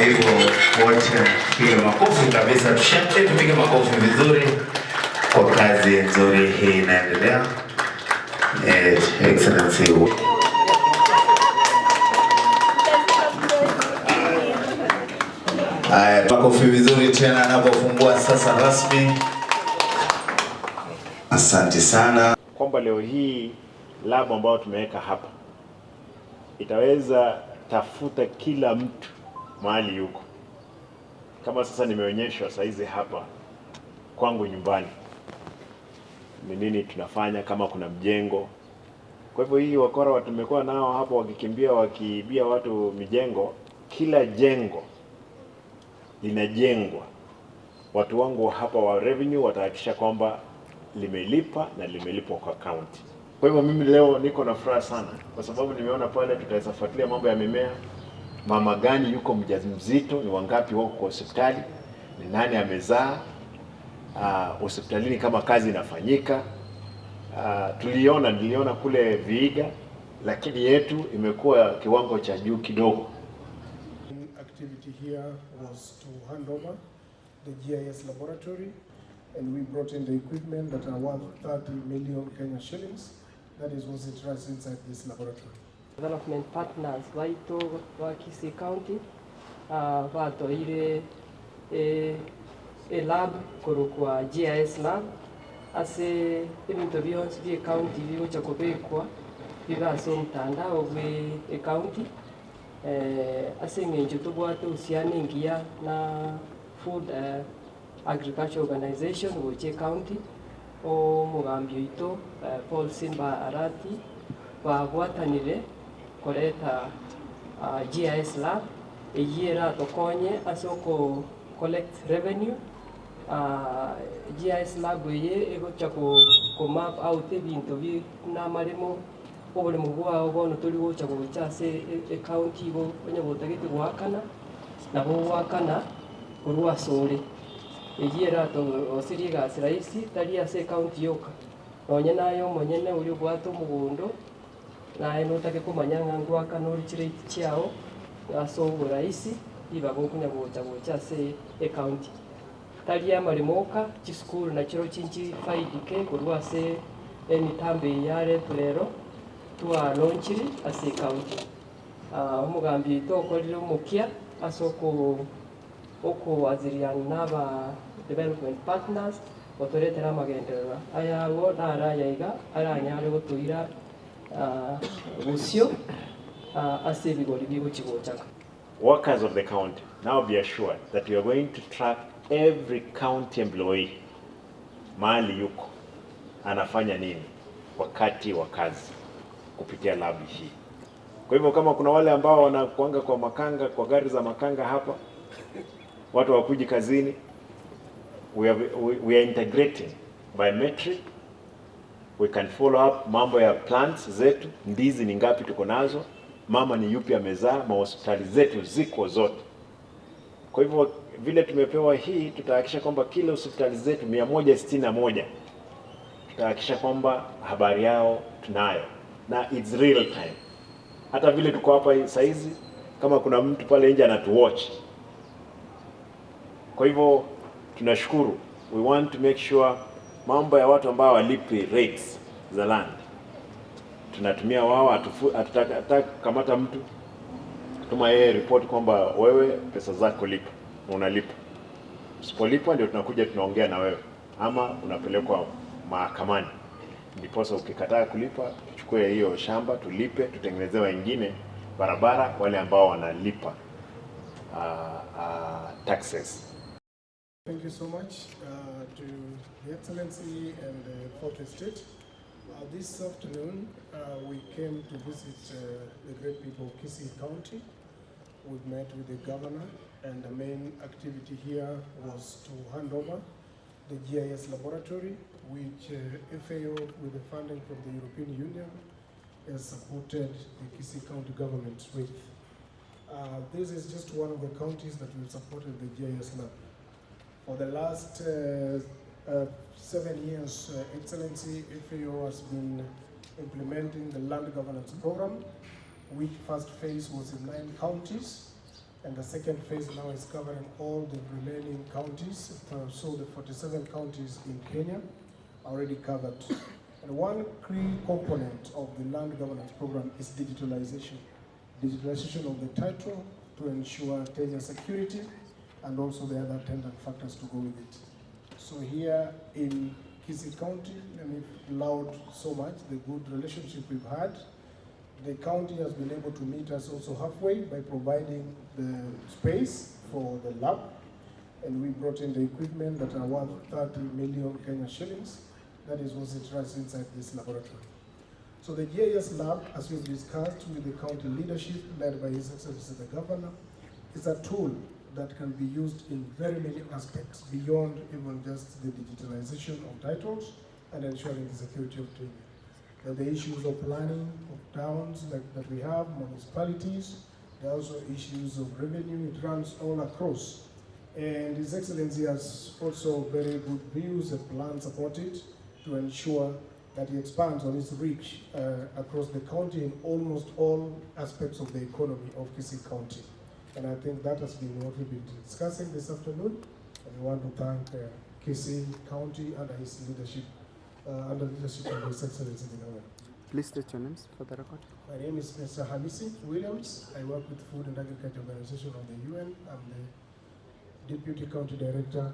Kwa hivyo wote tupige makofi kabisa, tushangilie, tupige makofi vizuri kwa kazi nzuri hii inaendelea. Eh, Excellency. Haya, makofi vizuri tena anapofungua sasa rasmi. Asante sana. Kwamba leo hii lab ambayo tumeweka hapa itaweza tafuta kila mtu mahali yuko. Kama sasa nimeonyeshwa saizi hapa kwangu nyumbani ni nini tunafanya, kama kuna mjengo. Kwa hivyo hii wakora tumekuwa nao hapa wakikimbia wakiibia watu mijengo, kila jengo linajengwa, watu wangu hapa wa revenue watahakikisha kwamba limelipa na limelipwa kwa county. Kwa hivyo mimi leo niko na furaha sana kwa sababu nimeona pale tutaweza fuatilia mambo ya mimea, mama gani yuko mjamzito, ni wangapi wako kwa hospitali, ni nani amezaa hospitalini, kama kazi inafanyika. Tuliona niliona kule Vihiga, lakini yetu imekuwa kiwango cha juu kidogo. Activity here was to hand over the GIS laboratory and we brought in the equipment that are worth 30 million Kenya shillings. That is what it runs inside this laboratory. Development partners baito ba Kisii County batoire elab korokwa GIS lab ase ebinto bionsi bie county bigocha kobekwa bibe ase omotandao bwe ecounty ase eng'encho tobwate uhusiano engiya na Food Agriculture Organization gocha ecounty, omogambi oito Paul Simba Arati babwatanire koreta GIS lab eyio eratokonye ase oko collect revenue. GIS lab eye egocha ko map out ebinto buna amaremo, oboremo bwao bono tori gocha gocha ase ecounty igo onye gotagete goakana, nabo ogoakana korwa asore. Eyio eratoroserie egasi rahisi tari ase ecounty yoka, nonye naye omonyene oria obwate omogondo, naye notake komanya ng'a ngoakana ore chirate chiao ase oborahisi, ribaga okonya gocha gocha ase ecounty. Tari amaremo oka, chisukuru nachirochio nchifaidike korwa ase emitambo eye yaretwe rero, twalaunchire ase ecounty. Omogambi oito okorire omokia ase okoaziriana na aba development partners gotoretera amagenderero aya abwo naro aya iga aranyare gotoira bosio ase ebigori bigochi gochaka. Workers of the county now be assured that we are going to track every county employee mahali yuko anafanya nini wakati wa kazi kupitia lab hii. Kwa hivyo kama kuna wale ambao wanakuanga kwa makanga, kwa gari za makanga hapa, watu hawakuji kazini, we are integrating biometric. We can follow up mambo ya plants zetu, ndizi ni ngapi tuko nazo, mama ni yupi amezaa, mahospitali zetu ziko zote. Kwa hivyo vile tumepewa hii, tutahakikisha kwamba kila hospitali zetu 161 tutahakikisha kwamba habari yao tunayo na it's real time. Hata vile tuko hapa saizi, kama kuna mtu pale nje anatuwatch. Kwa hivyo tunashukuru, we want to make sure mambo ya watu ambao walipi rates za land tunatumia wao, hatutaki kukamata mtu, tuma yeye report kwamba wewe pesa zako lipa, unalipa. Usipolipa ndio tunakuja tunaongea na wewe, ama unapelekwa mahakamani. Ndiposa ukikataa kulipa tuchukue hiyo shamba tulipe, tutengenezee wengine barabara, wale ambao wanalipa taxes. Thank you so much to the Excellency and the Fourth Estate. This afternoon we came to visit the great people of Kisii County. We've met with the governor, and the main activity here was to hand over the GIS laboratory, which FAO, with the funding from the European Union, has supported the Kisii County government with. This is just one of the counties that we've supported the GIS lab. For the last 7 years, Excellency, FAO has been implementing the land governance program, which first phase was in 9 counties. And the second phase now is covering all the remaining counties. So the 47 counties in Kenya are already covered. And one key component of the land governance program is digitalization. Digitalization of the title to ensure tenure security and also the other attendant factors to go with it. So here in Kisii County, let me laud so much the good relationship we've had. The county has been able to meet us also halfway by providing the space for the lab. And we brought in the equipment that are worth 30 million Kenya shillings. That is what it runs inside this laboratory. So the GIS lab, as we've discussed with the county leadership led by His Excellency the Governor, is a tool that can be used in very many aspects beyond even just the digitalization of titles and ensuring the security of tenure. There are the issues of planning of towns like that we have, municipalities. There are also issues of revenue. It runs all across. And His Excellency has also very good views and plans about it to ensure that he expands on his reach across the county in almost all aspects of the economy of Kisii County. And I think that has been what we've been discussing this afternoon. And we want to thank Kisii County under his leadership, under the leadership of His Excellency the Governor. Please state your names for the record. My name is Mr. Hamisi Williams. I work with Food and Agriculture Organization of the UN. I'm the Deputy County Director.